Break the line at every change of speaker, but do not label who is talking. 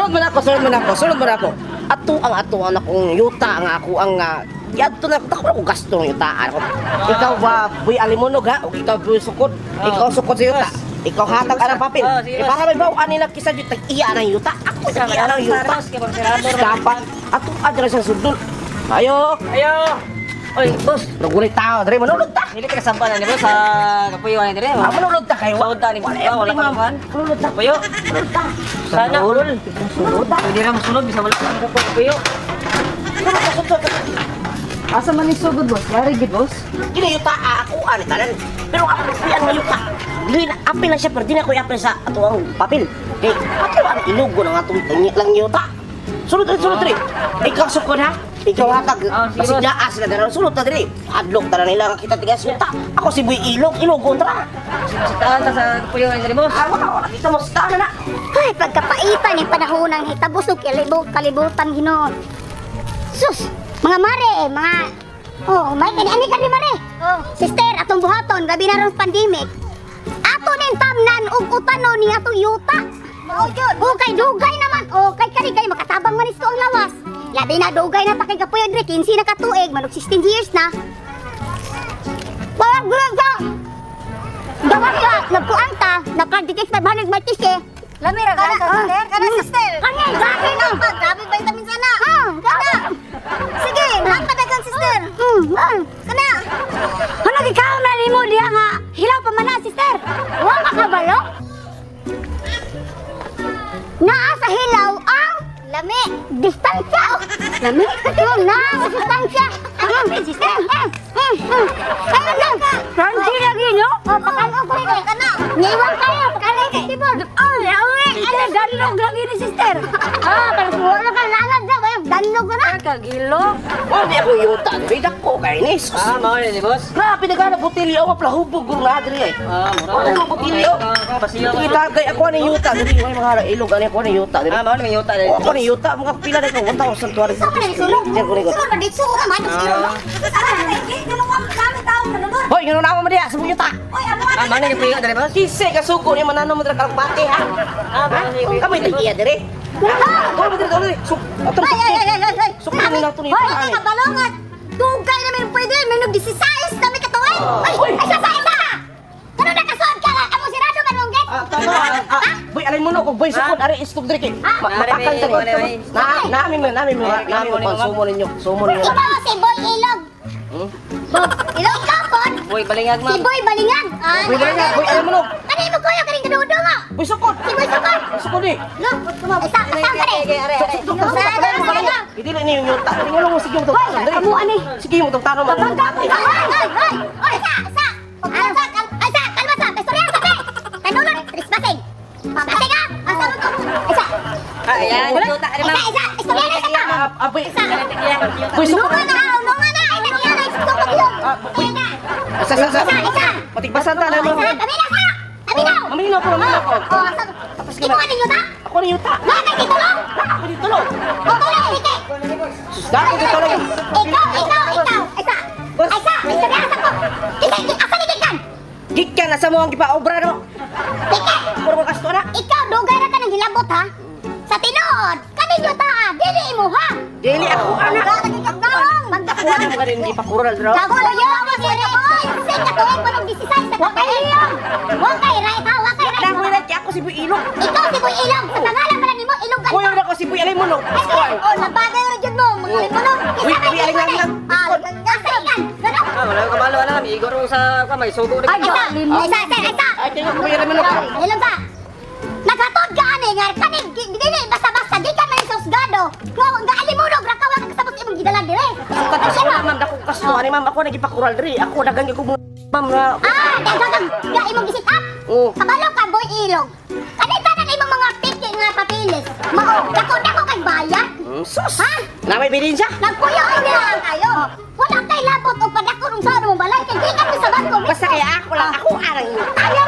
Sulod man ako, sulod man ako, sulod man ako. Ato ang akong yuta ang ako ang yadto na ako ako gasto ng yuta ako. Ikaw ba buy alimunog ha? O ikaw buy sukod? Ikaw sukod sa yuta. Ikaw hatag anang papel.
Oh, sige,
Eh,
boss.
para may baw ani na kisa jud tag iya ng yuta. Ako tag iya ng yuta. Dapat ato adra sa sudol. Ayo.
Ayo. Oy, boss.
Nagulay tao dre manulod ta.
Dili ka kasampa na ni boss sa kapuyo ani dire.
Ah, manulod ta kayo.
Suod ta ni
Wala,
wala
wala
ka man.
Manulod ta.
Kapuyo.
Manulod ta.
Sana.
Ulol. Sulod ta.
Hindi ra mosunod bisan wala ka kapuyo.
Asa man ni sugod, boss? Yari gid, boss.
Dili yuta ako ani tanan. Pero ako nagpuyan nga yuta. Dili na apil na siya pero di na ko iapil sa ato ang papel. Kay ato ang ilugo ng atong lang yuta. Sulod diri, sulod diri. Ikaw sukod ha. Ikaw hatag.
Ah, sige,
Basig
boss.
naa sila dara. Sulod ta diri. Adlok tanan nila nga kita tigas yuta. Ako si Buy Ilog, Ilogon tara.
Sitaan ta sa kapuyo ani dire, boss.
Ah, wala wala kita mo sa na na.
Ay, pagkapaitan yung panahon ng hitabos ug kalibutan Ginoo. Sus, mga mare, mga. Oh, may kani ani kani mare. Oh. Sister, atong buhaton, gabi na ron pandemic. Ato ning tamnan ug utanon ni atong yuta. Mao jud. Oh, kay dugay naman. Oh, kay kani kay makatabang man isto ang lawas. Labi na dugay na ta kay kapuyo dre 15 na ka tuig, manog 16 years na. Wala grasa. Gawa ka, nagkuan ta, nagka-DX 500 matise.
Lami ra
Kana,
ka, sister. Kana, sister.
Kani, grabe no.
Grabe vitamin sana.
Ah,
Kana. Sige, napadagan, sister. Kana.
Ano ikaw na nimo diha nga hilaw pa man na, sister. Wa ka kabalo? Naa sa hilaw ang
Lami.
distansya. Lami? Oh, naa sa distansya. Sister. Ano lang? Francie lagi no? Oh, pakano ko ni.
Kana.
Niiwan kayo, pakano ko tibod. Oh, yawe. Ano danlog lagi ni sister. Ah, parang wala ka lalad na, danlog na.
Kagilo.
Wala di ako yuta diri dako kay ni. Sus.
Ah, mao ni boss.
Grabe na gana botilyo ako plahubog gud na diri eh.
Ah, mura.
Wala mo botilyo.
Pasiyo.
Kita kay ako ni yuta diri way mga ilog ani ako ni yuta diri.
Ah, mao ni yuta diri.
Oh, ako ni yuta mga pila na ko 1,200.
Sa man sulod.
Diyan ko ni ko.
Sulod na dito ka man sulod.
Hoy, ngano na mo diha sa mong yuta?
Oy, amo
Ah, mao ni kapuyo dire, boss.
Kise ka suko ni manano mo dira kalpate ha.
Ah, mao ni kapuyo.
Kami tag iya diri. Tulo mo diri tulo diri. Suk atong
Ay, ay, ay, ay, ay.
Sukod ni nato ni
Hoy,
yuta ani.
ka balongat. Dugay na min pwede, may nag 16 kami katuig. Ay, ay sa sa isa.
Kano nakasuod ka nga? Amo sirado man mong gate.
Ah, tama. Ah, ah, boy, alay mo no, kung boy sukod ari istog diri kay. Matakan ta ni. Na namin mo, namin mo, namin mo konsumo ninyo. Sumo ninyo.
Ikaw si Boy Ilog.
Hmm?
Ilog ka pod.
Boy, balingag
Si
ma'am.
Boy Balingag. Ah,
Boy Balingag, Boy alay mo no.
Kani mo kuya kaning gadudo nga.
Boy sukod.
Si Boy Sukod.
Sukod ni.
Lo, isa isa ka ni.
Hindi na yung yuta. Hindi mo sige yung
Hoy, amo ani.
Sige yung tagtano man.
Kapag ka Ay, ay, ay. Oy, sa sa. Sa, ay sa, kalma sa. Istorya sa pe. Tanulon, trespassing. Trespassing ah. Asa mo to? Isa.
Ah, ayan, yuta dire,
Isa,
ma'am.
isa. Istorya na isa ka.
Ah, ah, boy.
Isa.
Boy sukod.
Nunga na, nunga na. Ay, nakiya na istorya yun.
Ah, boy. Sa sa sa.
Isa, isa.
Patigbasan ta na mo.
Isa, kami na sa. Kami na.
Mamino ko, mamino ko.
Oh, asa.
Tapos ka
Imo
na.
ka ninyo ta?
Ako ni yuta.
Nga kay titulo?
Ako ni tulog.
O tulog, piki.
Sus, dako dito lang.
Ikaw, ikaw, ikaw. Isa. Isa, istorya sa ko. Isa, asa ni gikan?
Gikan na sa mo ang gipaobra no.
Piki.
Puro mo gasto na.
Ikaw dugay ra ka nang hilabot ha. Sa tinuod, kaninyo ta, dili imo ha.
Dili ako ana.
Magdakuha.
Wala mo ka rin ipakural bro.
Kagulo mo si Reboy. Sing katuig mo nung 16 sa katuig. Wa kay right ha, wa kay right.
Dako na ako si Boy Ilog.
Ikaw si Boy Ilog, sa pangalan pala nimo Ilog
Kuya
ka.
na ko si Boy alay mo no.
Oh, nabagay ra jud mo, mga limonong.
Uy, uy, alay lang lang.
Ah,
Asa ikan? Gano?
Ah, wala ka kabalo ana, miigor sa kamay sugo
Ay, isa, isa, isa, isa.
Ay, tingnan ko Boy alay mo no.
Ilog ka. Naghatod ka ani nga kaning dili basta-basta di ka man sa husgado. Nga nga alimunog ra ka wa ka kasabot imong gidala dire.
Sukad ka sa ma'am dako kasto ani ma'am ako nagipakural diri. Ako dagan gyud ko ma'am na.
Ah, daghan kang ga imong gisit up.
Oh.
Kabalo ka Boy Ilog. Kani tanan imong mga piki nga papilis. Mao, dako dako kay bayad.
Sus.
Ha?
Na may ebidensya.
Nagpuyo ay nila kayo. Wala kay labot og padako rung sa mong balay kay gikan mi sa bangko.
Basta kaya ako lang ako arang
Ayaw